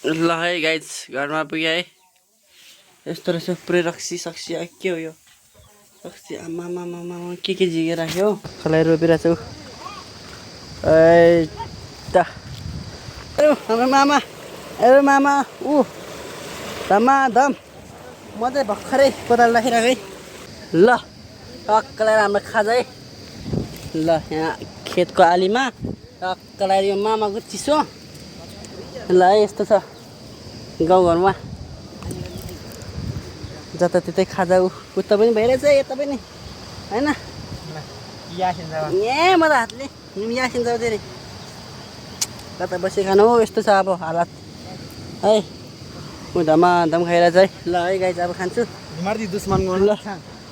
ल है गाइज घरमा पुगेँ है। यस्तो रहेछ पुरै रक्सी सक्सी के हो यो रक्सी आमा के झिकेर राख्यो हौ। खलाई रोपिरहेको छु त हाम्रो मामा मामा धमाधम म चाहिँ भर्खरै कोदालो राखिरहेको है। ल टक्क लगाएर हाम्रो खाजा है। ल यहाँ खेतको आलीमा टक्क लगाएर यो मामाको चिसो। ल है यस्तो छ गाउँघरमा जताततै खाजा उता पनि भइरहेछ यता पनि होइन। ए म त हातले यासिन जाऊ धेरै कता बसी खानु हो। यस्तो छ अब हालत है। म धमाधम खाइरहेछ है। ल है गाई चाहिँ अब खान्छु ल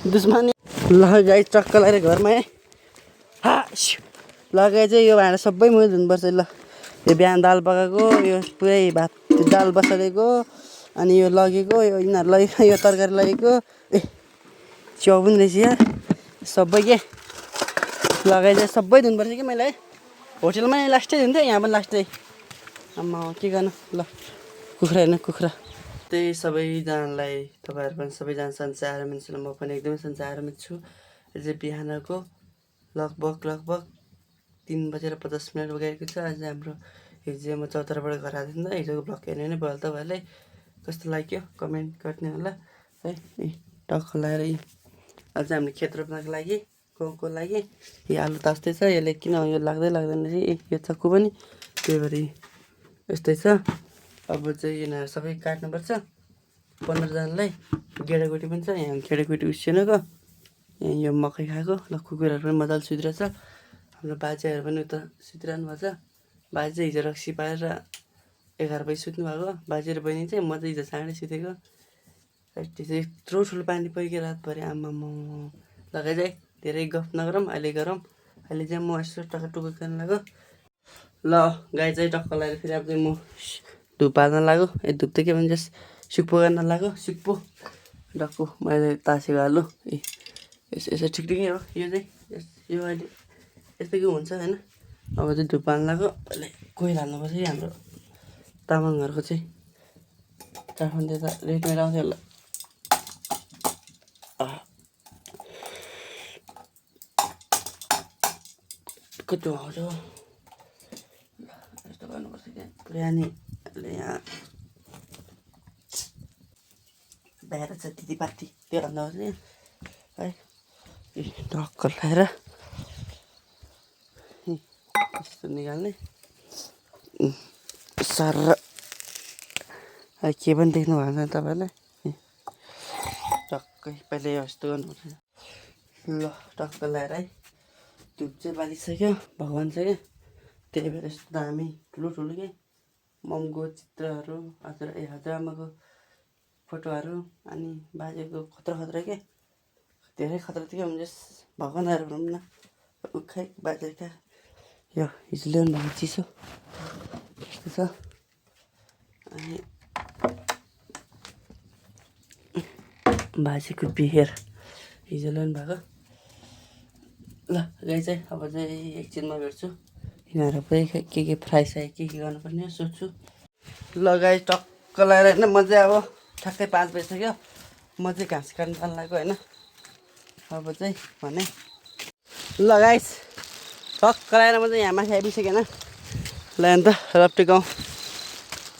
दुश्मनी। ल गाई चक्क लगाएर घरमा है। ल गाई चाहिँ यो भाँडा सबै मैले धुनुपर्छ। ल यो बिहान दाल पकाएको यो पुरै भात दाल बसालेको अनि यो लगेको यो यिनीहरू लगेको यो तरकारी लगेको ए च्याउ पनि रहेछ यार सबै के लगाइ चाहिँ सबै धुनुपर्छ कि मैले है। होटेलमा लास्टै धुन्थ्यो यहाँ पनि लास्टै आम्मा के गर्नु। ल कुखुरा हेर्नु कुखुरा त्यही सबैजनालाई तपाईँहरू पनि सबैजना सन्चै आरामै छु। म पनि एकदमै सन्चै आरामै छु। यो चाहिँ बिहानको लगभग 3:50 बगेको छ। आज हाम्रो हिजो म चौताराबाट घर आएको थिएँ नि त। हिजोको ब्लग हेर्ने नै भयो तपाईँहरूले कस्तो लाग्यो कमेन्ट गर्ने होला है। टक्क लगाएर आज हामीले खेत रोप्नको लागि गाउँको लागि यो आलु तास्तै छ। यसले किन यो लाग्दैन रहेछ यो चक्कु पनि त्यही भएर यस्तै छ। अब चाहिँ यिनीहरू सबै काट्नुपर्छ 15जनालाई। गेडागुटी पनि छ यहाँ गेडागुटी उसिनेको यहाँ यो मकै खाएको। ल कुकुरहरू पनि मजाले सुतिरहेछ। हाम्रो बाजेहरू पनि उता सुतिरहनु भएको छ। बाजे चाहिँ हिजो रक्सी पारेर 11 बजी सुत्नु भएको। बाजे र बहिनी चाहिँ म चाहिँ हिजो चाँडै सुतेको। त्यो चाहिँ यत्रो ठुलो पानी परियो रातभरि आम्मामा। लगाइ चाहिँ धेरै गफ नगरौँ अहिले गरौँ। अहिले चाहिँ म यसो टक्क टुक्क गर्न लाग्यो। ल गाई चाहिँ टक्क लगाएर फेरि अब चाहिँ म धुप हाल्न लाग्यो। ए धुप त के भन्छ सुक्पो गर्न लाग्यो। सुक्पो डक्कु मैले तासेको आलु ए यसो ठिकै हो। यो चाहिँ यो अहिले यस्तो के हुन्छ होइन। अब चाहिँ धुप हाल्न लाग्यो। अहिले कोइला हाल्नुपर्छ कि हाम्रो तामाङहरूको चाहिँ काठमाडौँ त रेडमेड आउँथ्यो होला। कति आउँछ यस्तो गर्नुपर्छ क्या पुरानीले यहाँ बाहिर छ दिदीपाटी त्यो भन्नुपर्छ है। ढक्क लगाएर यस्तो निकाल्ने सर के पनि देख्नु भएको छैन तपाईँहरूले टक्कै पहिला यस्तो गर्नुपर्छ। ल टक्क लगाएर है धुप चाहिँ बालिसक्यो भगवान् छ क्या त्यही भएर यस्तो दामी ठुलो के ममको चित्रहरू हजुरआमाको फोटोहरू अनि बाजेको खतरा के धेरै खतरा थियो क्या हुन्छ भगवान्हरू भनौँ न। उखै बाजेका यो हिजो ल्याउनु भएको चिसो यस्तो छ। अनि बाजेको बिहेर हिजो ल्याउनु भएको। ल गाई चाहिँ अब चाहिँ एकछिनमा भेट्छु। यिनीहरू पनि के फ्राई साई के गर्नुपर्ने सोध्छु। ल गाई टक्क लगाएर होइन म चाहिँ अब ठ्याक्कै 5 बजिसक्यो। म चाहिँ घाँस काट्नु जानु लाग्यो होइन। अब चाहिँ भने ल गाइस टक्क लगाएर म चाहिँ यहाँ माथि आइपुगिसकेँ होइन। ल अन्त रप्टे गाउँ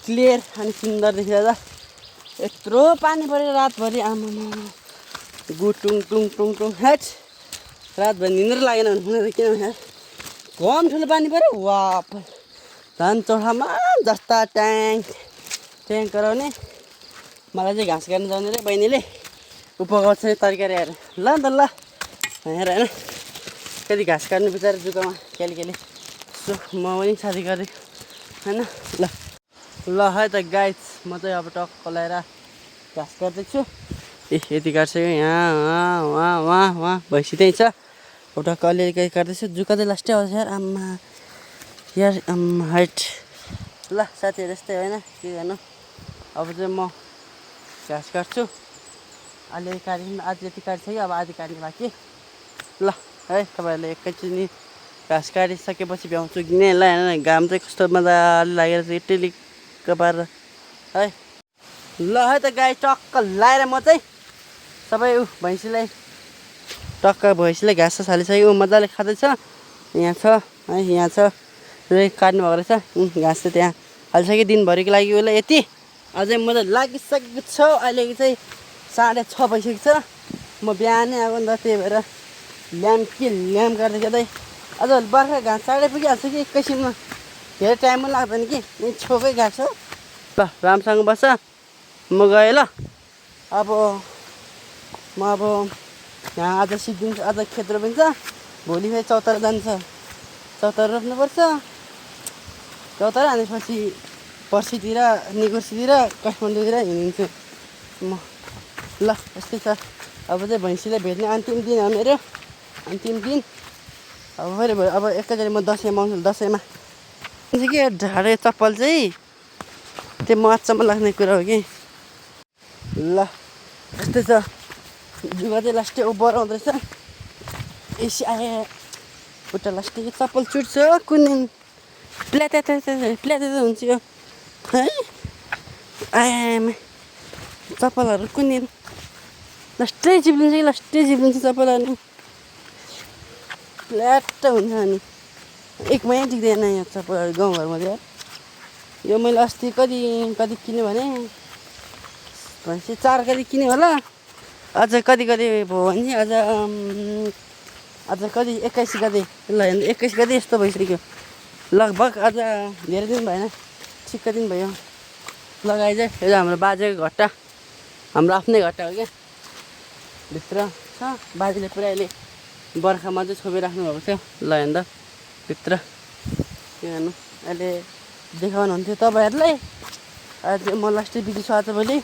क्लियर अनि सुन्दर देखिरहेछ। यत्रो पानी पऱ्यो रातभरि आमामा गुटुङ टुङ हेट रातभरि निन्द्र लागेन भने किनभने कम ठुलो पानी पऱ्यो वाप धान चौठामा जस्ता ट्याङ्क कराउने। मलाई चाहिँ घाँस काट्नु जाने रे बहिनीले उपकाउँछ तरकारी हेरेर ल अन्त ल हेर होइन कति घाँस काट्नु बिचरा जुकामा केली सो म पनि साथी गरेँ होइन। ल है त गाइस म चाहिँ अब टक्क लगाएर घाँस काट्दैछु। यति काटिसक्यो यहाँ वहाँ भैँसी त्यहीँ छ। अब टक्क अलिअलि काट्दैछु जुका चाहिँ लास्टै आउँछ यार आम्मा हाइट। ल साथीहरू यस्तै होइन के गर्नु। अब चाहिँ म घाँस काट्छु अलिअलि काटेँ आज यति काटिसक्यो अब आधी काट्ने बाँकी। ल है तपाईँहरूले एकैचोटि घाँस काटिसकेपछि भ्याउँछु किने ल होइन घाम चाहिँ कस्तो मजाले लागेर चाहिँ इटेलिक्क पारेर है। ल है त गाई टक्क लाएर म चाहिँ सबै भैँसीलाई टक्क भैँसीलाई घाँस हालिसक्यो। मजाले खाँदैछ। यहाँ छ है, यहाँ छ काट्नु भएको रहेछ घाँस चाहिँ त्यहाँ हालिसक्यो। दिनभरिको लागि उसलाई यति। अझै म त लागिसकेको छ। अहिले चाहिँ 6:30 भइसकेको छ। म बिहानै आएको नि त, त्यही भएर ल्याम गर्दै गर्दै अझ बर्खा घाँस चाँडै पुगिहाल्छ कि एकैछिनमा। धेरै टाइम पनि लाग्दैन कि छोकै गएको छ। ल राम्रोसँग बस्छ, म गएँ ल। अब यहाँ आज सिद्धिन्छ, आज खेत रोपिन्छ। भोलि फेरि चौतारा जान्छ, चौतारा रोप्नुपर्छ। चौतारा हानेपछि पर्सितिर निकुर्सीतिर काठमाडौँतिर हिँडिन्छु म। ल यस्तै छ। अब चाहिँ भैँसीलाई भेट्ने अन्तिम दिन हो मेरो, अन्तिम दिन। अब फेरि अब एकैचोटि म दसैँमा आउँछु। दसैँमा के ढाडे चप्पल चाहिँ त्यो मजामा लाग्ने कुरा हो कि। ल यस्तै छ। जुगा चाहिँ लास्टै ओभर आउँदैछ। एसी आए खुट्टा लास्टै चप्पल चुट्छ कुन प्ल्याते हुन्छ यो है। आएम चप्पलहरू कुन लास्टै चिप्लिन्छ चप्पलहरू प्ल्याट हुन्छ। अनि एक महिना टिक्दैन यहाँ चप्पलहरू गाउँघरमा चाहिँ। यो मैले अस्ति कति किन्यो भने भनेपछि 4 कति किन्यो होला। अझ कति भयो भने अझ कति 21 गते। ल 21 गते यस्तो भइसक्यो लगभग। अझ धेरै दिन भएन, ठिक्क दिन भयो लगाइ चाहिँ। यो हाम्रो बाजेको घट्टा, हाम्रो आफ्नै घट्टा हो क्या। भित्र छ बाजेले पुरा अहिले बर्खामा चाहिँ छोपिराख्नु भएको थियो। ल हेर्दा भित्र के गर्नु, अहिले देखाउनु हुन्थ्यो तपाईँहरूलाई। आज म लास्टै बिजी छु आजभोलि।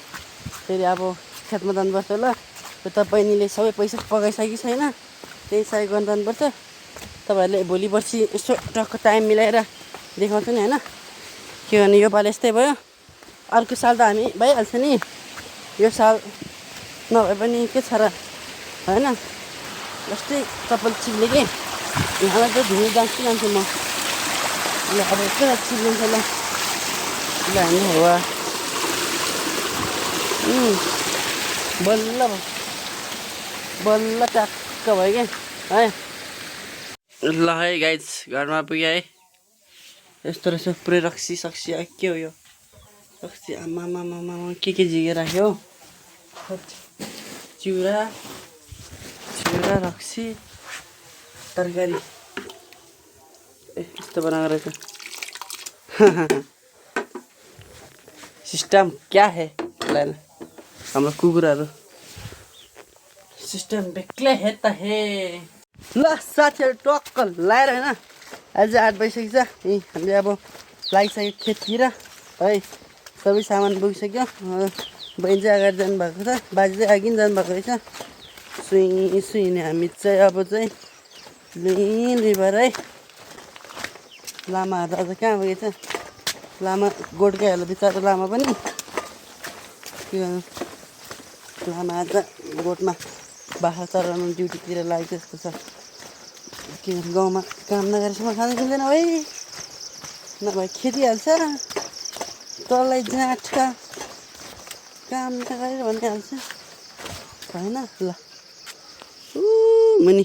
फेरि अब खेतमा जानुपर्छ। ल त्यो बहिनीले सबै पैसा पकाइसकेको छैन, त्यही सहयोग गर्न जानुपर्छ। तपाईँहरूले भोलि पर्सि यसो टक्क टाइम मिलाएर देखाउँछ नि होइन। के भने यो पालि यस्तै भयो, अर्को साल त हामी भइहाल्छ नि। यो साल नभए पनि के छ र होइन। जस्तै चप्पल चिप्ले कि यहाँलाई चाहिँ धुनु जान्छु म। ल अब के चिप्लिन्छ। ल हामी हावा बल्ल ट्याक्क भयो क्या है। ल है गाइज घरमा पुग्यो है। यस्तो रहेछ पुरै रक्सी सक्सी। के हो यो रक्सी? आमामामा के झिकेर राख्यो हौ। चिउरा रक्सी तरकारी यस्तो बनाएको रहेछ। सिस्टम क्या है हाम्रो कुकुरहरू सिस्टम बेग्लै है त हे। ल साथीहरू टक्क लाएर होइन आज 8 बजिसकेको छ। हामीले अब लागिसक्यो खेततिर है। सबै सामान बोकिसक्यो। बहिनी चाहिँ अगाडि जानुभएको छ, बाजे चाहिँ अघि जानुभएको रहेछ। सुइने हामी चाहिँ अब चाहिँ लिभर है। लामाहरू आज कहाँ गएछ? लामा गोठकै होला बिचरा लामा पनि। के गर्नु, लामा आज गोठमा बाख्रा चराउनु ड्युटीतिर लागेको जस्तो छ। के गर्नु, गाउँमा काम नगरेसम्म खानु मिल्दैन है। नभए खेदिहाल्छ तँलाई जाँठका काम नगरेर भनिहाल्छ होइन। ल मुनि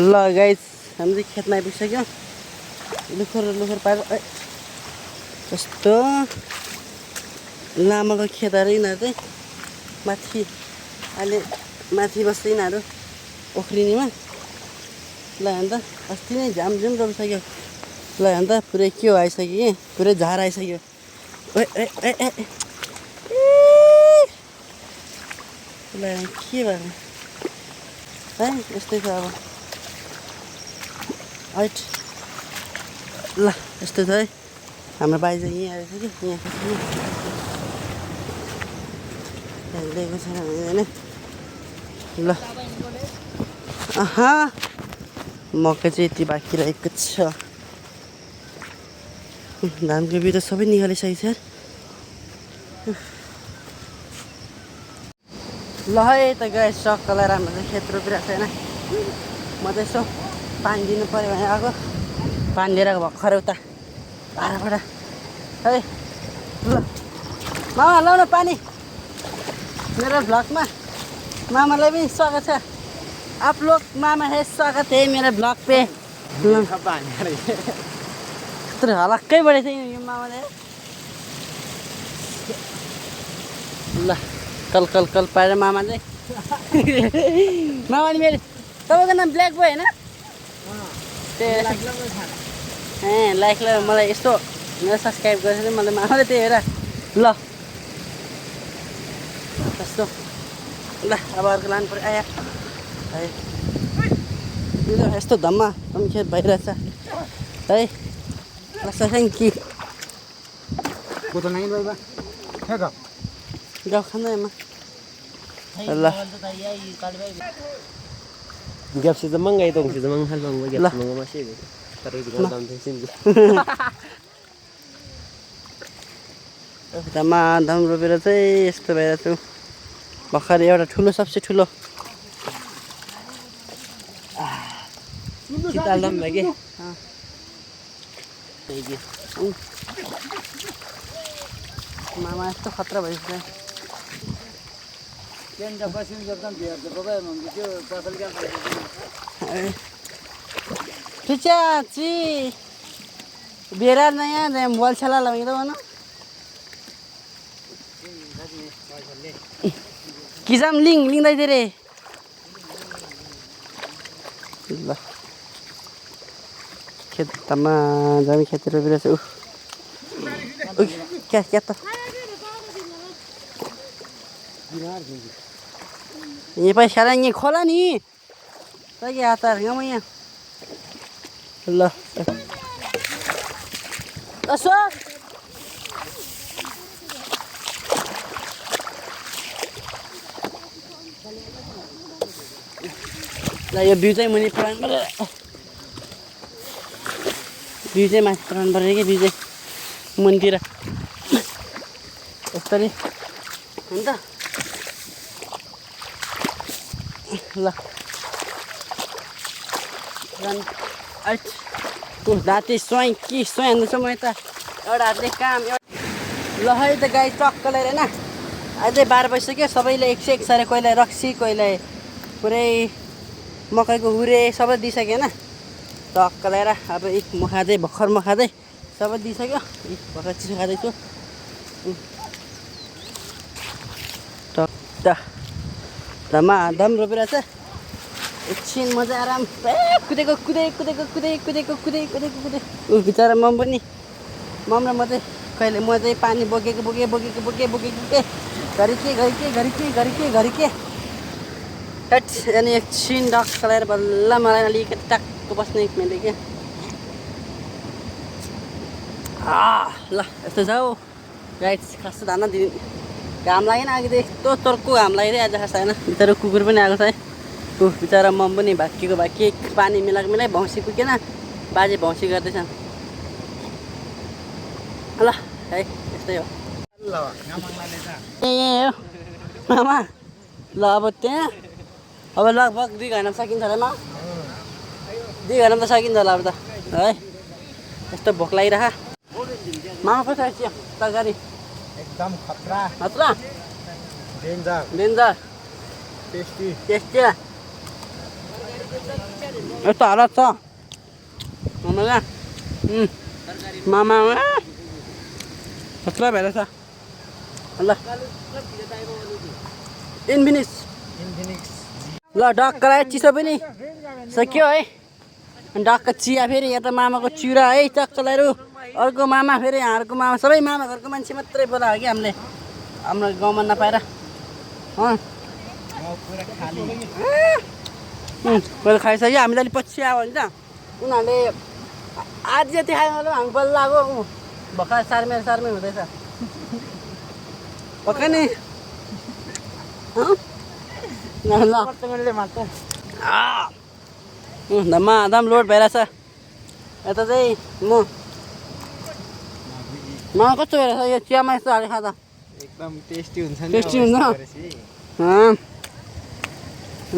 ल गाइस हामी चाहिँ खेतमा आइपुगिसक्यो। लुखर पाएर कस्तो लामाको खेतहरू यिनीहरू चाहिँ माथि अहिले माथि बस्छ यिनीहरू ओख्रिनीमा। ल अन्त अस्ति नै झामझुम रोपिसक्यो। ल अन्त पुरै के हो आइसक्यो कि पुरै झार आइसक्यो। ल के भयो है, यस्तै छ अब हैट। ल यस्तो छ है। हाम्रो बाई चाहिँ यहीँ आएछ कि यहाँ दिएको छैन होइन। ल मकै चाहिँ यति बाँकी रहेको छ। धानको बिउ त सबै निकालिसकेको छ। ल है त गए सक्कलाई राम्रो चाहिँ खेत रोपिरहेको छैन। म चाहिँ यसो पानी दिनु पऱ्यो भने आएको पानी लिएर भर्खर उता भाडाबाट है ल मामा लाउन पानी मेरा ब्लॉग में मामालाई पनि स्वागत छ आप लोग मामा है स्वागत है मेरा ब्लॉग पे तर हलक्कै बढेछ यो मामाले ल कल कल कल पारेर मामा चाहिँ मामाले मेरो तपाईँको नाम ब्ल्याक बोय होइन ए लाइक ल मलाई यस्तो मेरो सब्सक्राइब गरेर मलाई मामाले त्यही हेर ल कस्तो ल अब अर्को लानु पऱ्यो आया है यस्तो धम्मा खेत भइरहेछ है कि गाउँ खाँदैमा ल Gap si Tamang ngay tong si Tamang halong mo gap mga masih gitu. Taruh di dalam sini. धम्मा धम रोपेर चाहिँ यस्तो भएर छु भर्खर एउटा ठुलो सबसे ठुलो Dalam lagi. मामा यस्तो खतरा भइसक्यो चाची बेरा नयाँ मोबाइल छला लगिँदो भन किजाम लिँदै थिएँ रे ल खेतमा जमी खेती रोपिरहेको छु क्या क्या त यहाँ पैसा यहाँ खोला नि क्या हतार गाउँमा यहाँ ल सर ल यो बिउ चाहिँ मुनि पुरानो पऱ्यो बिउ चाहिँ माथि पुरानो पऱ्यो कि बिउ चाहिँ मुनितिर यसरी हुन्छ ल दाँती स्वयं कि स्वयं हान्दैछु म यता एउटा हातले काम ल है त गाई टक्क लिएर होइन अझै 12 बजिसक्यो सबैले एक सारे कोहीलाई रक्सी कोहीलाई पुरै मकैको हुरे सबै दिइसक्यो होइन टक्क लिएर अब म खाँदै भर्खर म खाँदै सबै दिइसक्यो भर्खर चिसो खाँदैछु टक्क धम्मा धम रोपेर चाहिँ एकछिन मजा आराम कुदेको ऊ बिचरा मम पनि मम र म चाहिँ कहिले म चाहिँ पानी बोकेको घरि के हट अनि एकछिन डक्क लगाएर बल्ल मलाई अलिकति टक्क बस्ने मैले क्या ल यस्तो छ हौ राइट खास धान दिने घाम लागेन अघि त यस्तो तर्को घाम लागिरहेको आज खास होइन बिचरा कुकुर पनि आएको छ है ऊ बिचरा मम पनि भाकिएको पानी मिलाइ भौँसी पुगेन बाजे भौँसी गर्दैछन् ल है यस्तै हो ए हो मामा ल अब त्यहाँ अब लगभग 2 घन्टामा सकिन्छ होला 2 घन्टामा त सकिन्छ होला अब त है यस्तो भोक लागिरह मामा कस्तो आइसक्यो तरकारी एकदम खतरा डेन्जर टेस्टी यस्तो हालत छ मामा खतरा भएर छ ल इन्फिनिक्स ल डक्क लाग्यो चिसो पनि सक्यो है डक्क चिया फेरि यता मामाको चिउरा है चक्क लगाएर अर्को मामा फेरि यहाँहरूको मामा सबै मामा घरको मान्छे मात्रै बोलायो कि हामीले हाम्रो गाउँमा नपाएर पहिला खाइसक्यो हामीले अलिक पछि आयो भने त उनीहरूले आज जति खायो भने हामी बल्ल आएको भर्खर सार्मे हुँदैछ भर्खर नि धम्मा धम लोड भइरहेछ यता चाहिँ म कस्तो भइरहेछ यो चियामा यस्तो हालेर खाँदा एकदम टेस्टी हुन्छ ल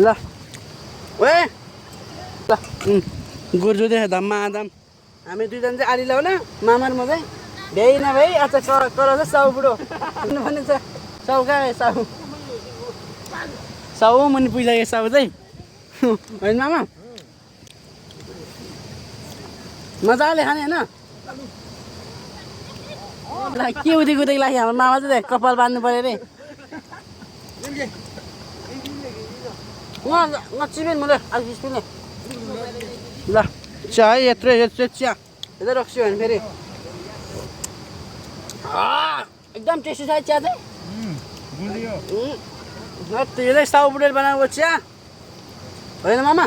ओए ल गोरु जोते धम्मा धम हामी दुईजना चाहिँ आली ल्याउन मामा र म चाहिँ भ्याइ नभई अच्छा कराउँछ साउ बुढो भन्नु छ साउ कहाँ गयो साउ साउ मुनि पुगिसक्यो साउ चाहिँ होइन मामा मजाले खाने होइन ल के उदी कुदेको लागि हाम्रो मामा चाहिँ कपाल बाँध्नु पऱ्यो अरे चिपेन मलाई अलिक स्पिने ल चिया है यत्रो चिया यता रक्स्यो भने फेरि एकदम टेस्टी छ चिया चाहिँ त्यो चाहिँ साउ बुढेर बनाएको चिया होइन मामा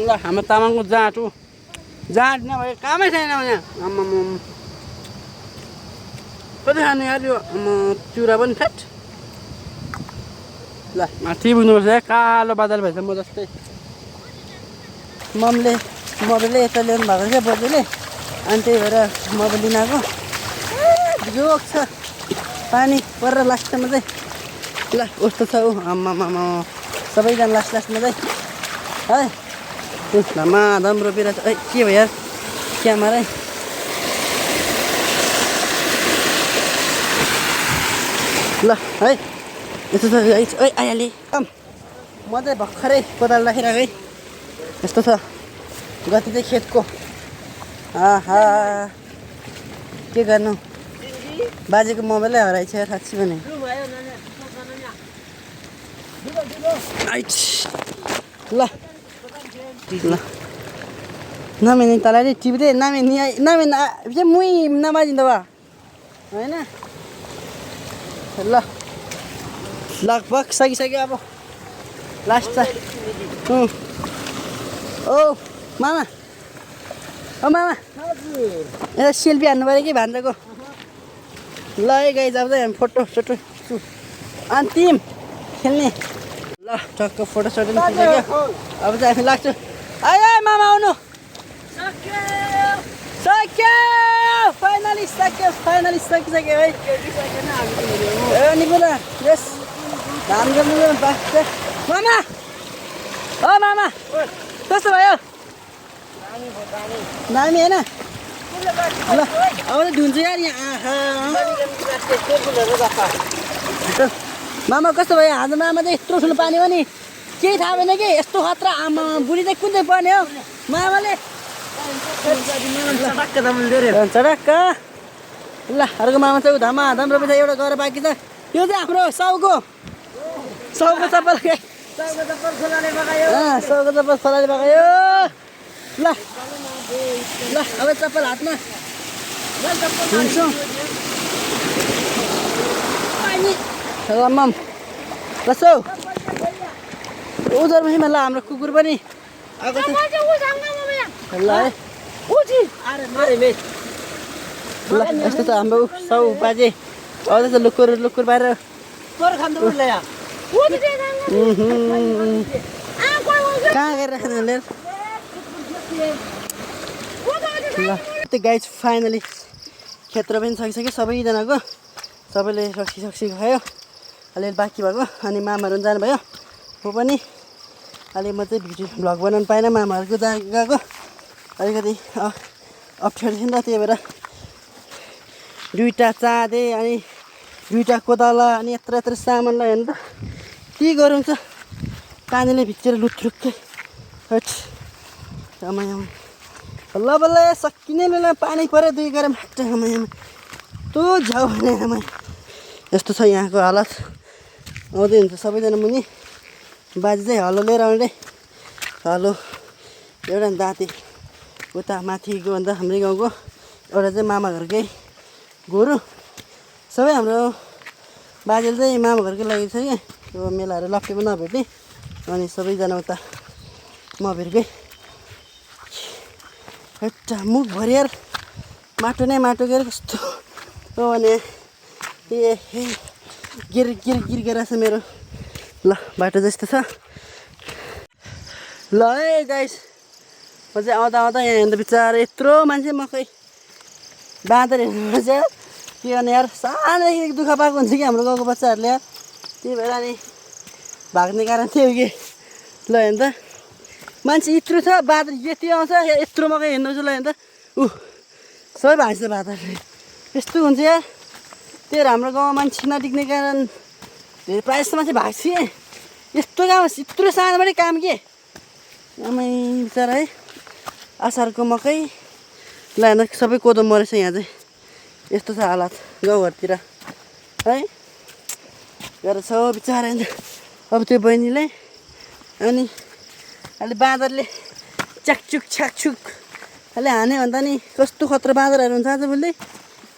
ल हाम्रो तामाङको जाँट नभए कामै छैन यहाँ आम्मामा कति खाने यार यो चुरा पनि फ्याट ल माथि बुझ्नुपर्छ कालो बादल भएछ म जस्तै मम्मीले यता ल्याउनु भएको छ बोजूले अनि त्यही भएर म पनि लिन आएको जोक छ पानी परेर लास्टमा चाहिँ ल कस्तो छ ऊ आम्मामा सबैजना लास्टमा चाहिँ है धमाधम रोपिरहेको छ है के भयो यार क्यामेरा ल है यस्तो छ है आइहालेँ म चाहिँ भर्खरै कोदाल राखिरहेको है यस्तो छ गति चाहिँ खेतको आहा के गर्नु बाजेको मोबाइलै हराएछ साँच्ची भने ल ल नमेनी तँलाई टिप्दै नमेनी मुई नबाजिँदो भा होइन ल लगभग सकिसक्यो अब लास्ट छ ओ मामा यता सेल्फी हान्नु पऱ्यो कि भान्जाको ल है गाई जाँदै हामी फोटो अन्तिम खेल्ने ल टक्क फोटो सोटो खिचिसक्यो अब चाहिँ हामी लाग्छु आयो मामा आउनु सक्यो फाइनली सकिसक्यो है ए निपुरा यस धान गर्नु मामा ओ मामा कस्तो भयो दामी होइन ल आउँदै धुन्छु यार यहाँ मामा कस्तो भयो आज मामा चाहिँ यत्रो ठुलो पानी पनि केही थाहा भएन कि यस्तो खतरा आमा बुढी चाहिँ कुन चाहिँ पर्ने हो मामाले चटक्क ल अर्को मामा चाहिँ धमाधम रोपेछ एउटा गएर बाँकी छ यो चाहिँ हाम्रो साउको चप्पल खोलाले बगायो ल अब चप्पल हातमा कसो उजर महिमा ल हाम्रो कुकुर पनि आएको छ ल है ल यस्तो छ हाम्रो साउ बाजे आउँदैछ लुकुर बाहिर कहाँ गएर राख्नु ल त्यो गाई फाइनली खेत्र पनि सकिसक्यो सबैजनाको सबैले सक्सी खायो अलिअलि बाँकी भएको अनि मामाहरू पनि जानुभयो म पनि अहिले म चाहिँ भिडियो भ्लग बनाउनु पाइनँ मामाहरूको गएको अलिकति अप्ठ्यारो थियो नि त त्यही भएर दुईवटा चाँदे अनि दुईवटा कोदाला अनि यत्रो सामान लगायो भने त के गरौँ छ पानीले भिजेर लुत्रुक्कै हट आमायाम बल्ल सकिने बेला पानी पऱ्यो दुई गरम हट आमायाम तँ झ्याउ भने आमा यस्तो छ यहाँको हालत आउँदै हुन्छ सबैजना मुनि बाजे चाहिँ हलो लिएर आउने हलो एउटा दाँते उता माथिको अन्त हाम्रै गाउँको एउटा चाहिँ मामा घरकै गोरु सबै हाम्रो बाजेले चाहिँ मामा घरकै लगेको छ कि यो मेलाहरू लप्पीमा नभेट्ने अनि सबैजना उता म भिरकै एउटा मुखभरि यार माटो नै माटो गएर कस्तो हो भने ए गिर गइरहेको छ मेरो ल बाटो जस्तो छ ल है गाइस म चाहिँ आउँदा यहाँ हेर्दा बिचारा यत्रो मान्छे मकै बाँदर हेर्नुपर्छ के गर्ने यार सानैदेखि दुःख पाएको हुन्छ कि हाम्रो गाउँको बच्चाहरूले यार त्यही भएर अनि भाग्ने कारण थियो कि ल हेर्नु त मान्छे यत्रो छ बादल यति आउँछ यत्रो मकै हिँड्नु छ ल अन्त सबै भाँच्छ बादलले यस्तो हुन्छ यार त्यही हाम्रो गाउँमा मान्छे नटिक्ने कारण धेरै प्रायः जस्तो मान्छे भाग्छ यस्तो काम यत्रो सानोबाटै काम के आमै बिचरा है असारको मकै ल अन्त सबै कोदो मरेछ यहाँ चाहिँ यस्तो छ हालत गाउँघरतिर है गरेर छ बिचरा अन्त अब त्यो बहिनीले अनि अहिले बाँदरले च्याकचुक छ्याकचुक अहिले हान्यो भन्दा नि कस्तो खतरा बाँदरहरू हुन्छ आज भोलि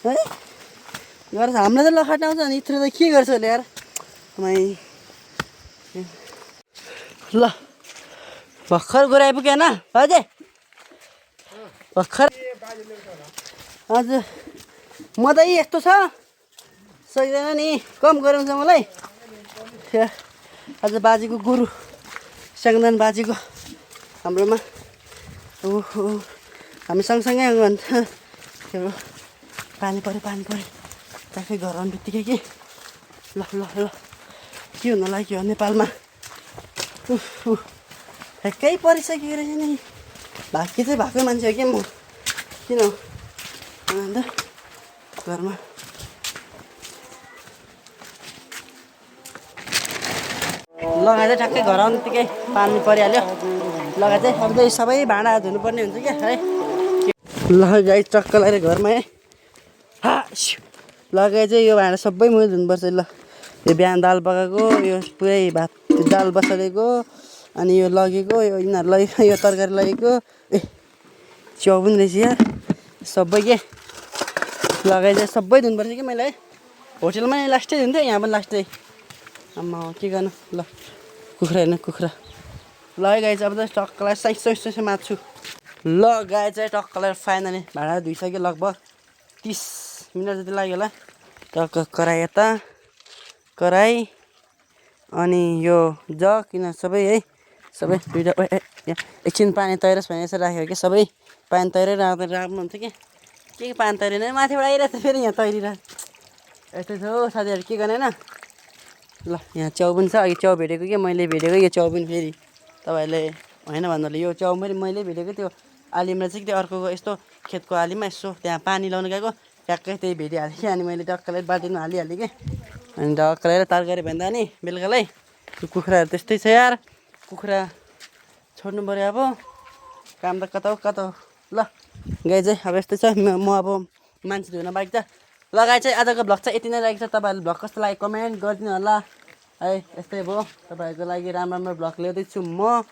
है गरेर हामीलाई त लखट आउँछ अनि यत्रो त के गर्छ होला यार ल भर्खर गएर आइपुगेन बाजे भर्खर हजुर म त यस्तो छ सक्दैन नि कम गराउँछ मलाई आज बाजेको गुरु स्याङ्दान बाजेको हाम्रोमा ओहो हामी सँगसँगै भन्छ पानी पऱ्यो ट्याक्कै घर आउनु बित्तिकै कि ल ल ल के हुन लाग्यो नेपालमा ठ्याक्कै परिसकेको रहेछ नि भाग्य चाहिँ भएको मान्छे हो क्या म किन अन्त घरमा लगाएर चाहिँ ठ्याक्कै घर आउनु बित्तिकै पानी परिहाल्यो लगाएर चाहिँ अब चाहिँ सबै भाँडा धुनुपर्ने हुन्छ क्या है लगाइ टक्क लगाएर घरमा है लगाए चाहिँ यो भाँडा सबै मैले धुनुपर्छ ल यो बिहान दाल पकाएको यो पुरै भात दाल बसालेको अनि यो लगेको यो यिनीहरू लगेको यो तरकारी लगेको ए च्याउ पनि रहेछ यार सबै के लगाए चाहिँ सबै धुनुपर्छ कि मैले है होटेलमा लास्टै धुन्थेँ यहाँ पनि लास्टै आम्मा के गर्नु ल कुखुरा हेर्नु कुखुरा ल है गाई चाहिँ अब चाहिँ टक्कलाई साइस मात्छु ल गाई चाहिँ टक्कलाई फाइनली भाँडा धुइसक्यो लगभग 30 मिनट जति लाग्यो होला टक्क कराई यता कराई अनि यो जग किन सबै है सबै दुइटा एकछिन पानी तैरोस् भने यसो राखेको कि सबै पानी तैरै राख्नु हुन्छ के पानी तैरिन माथिबाट आइरहेको छ फेरि यहाँ तैरिरहेको यस्तै छ हौ साथीहरू के गर्ने होइन ल यहाँ च्याउ पनि छ अघि च्याउ भेटेको कि मैले भेटेको यो च्याउ पनि फेरि तपाईँहरूले होइन भन्नुले यो च्याउ मैले भेटेको त्यो आलिममा चाहिँ त्यो अर्को यस्तो खेतको आलीमा यसो त्यहाँ पानी लाउनु गएको ट्याक्कै त्यही भेटिहालेँ कि अनि मैले टक्कलाई बाल्टिनमा हालिहालेँ कि अनि टक्कलाई तरकारी भन्दा नि बेलुकालाई कुखुराहरू त्यस्तै छ यार कुखुरा छोड्नु पऱ्यो अब काम त कता हो ल गाई चाहिँ अब यस्तै छ म अब मान्छे धुन बाइक छ ल गाई चाहिँ आजको भ्लग चाहिँ यति नै लागेको छ तपाईँहरूले भ्लग कस्तो लाग्यो कमेन्ट गरिदिनु होला है यस्तै भयो तपाईँहरूको लागि राम्रो भ्लग ल्याउँदैछु म